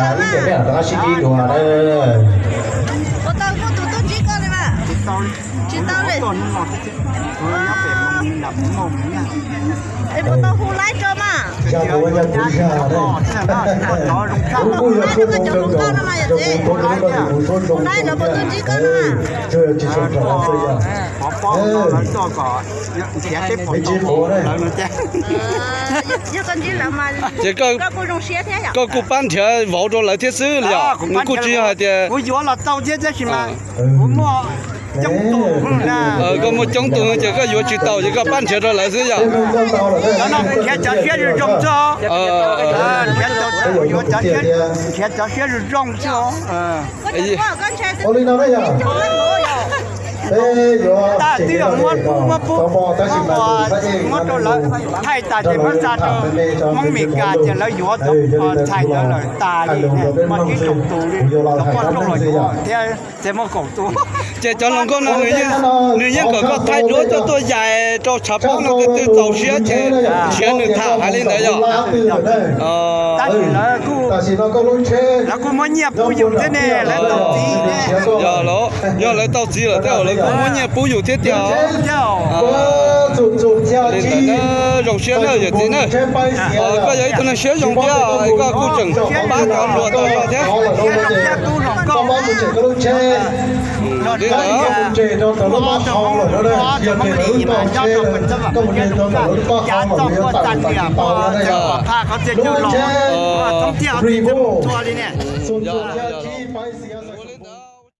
Ib tiam peb rov qab sib ntsib dua na. Puas tau muaj tus tuaj ntsib koj li mas? Tsis tau li. Es puas tau hu laib rau mas? Yog kuv, yog kuv, yog kuv kuj yog suab zoo rau koj no mas yom txiv. Hu laib rau kuv suab zoo rau koj no mas. Tsis tau rau lawv xwb yog. Ces koj kuj pab nrhiav vauv rau lawv thiab xwb los yog? Nws kuj tsis yog hais tias kuv yuav los tau thiab tab sis mas kuv muaj coob tus, koj muaj coob tus ces koj yuav tsis tau ces koj pab nrhiav rau lawv xwb yog? Cov no kuv nrhiav cov siab zoo zoo xwb. Nrhiav cov siab zoo zoo xwb. Ua li no na yog. Peb yuav tag twb yog muab pub, muab pub, muab rau lawv thaij tas ces muab xa rau Hmoob Mes Kas ces lawv yuav cov txhais ntawd lawm tas li ne, muaj tsib caug tus li, cov poj nrauj los yuav thiab ces muaj kaum tus. Ces cov hluas nkauj no nws yeej kom koj thaij duab coj tuaj yais rau tshav pob no twb txaus siab ces nrhiav nws tham hais li ntawd yog? Tab sis lawv kuj, lawv kuj muab nyiaj pub yus thiab ne, lawv tau txiv. Yog, yog lawv tau txiv lawm thiab lawv kuj muab nyiaj pub yus thiab tiag. Li ntawd zoo siab na yawm txiv na. Koj yog ib tug neeg siab zoo thiab koj kuj tseem pab cov hluas tau zog thiab. Li ntawd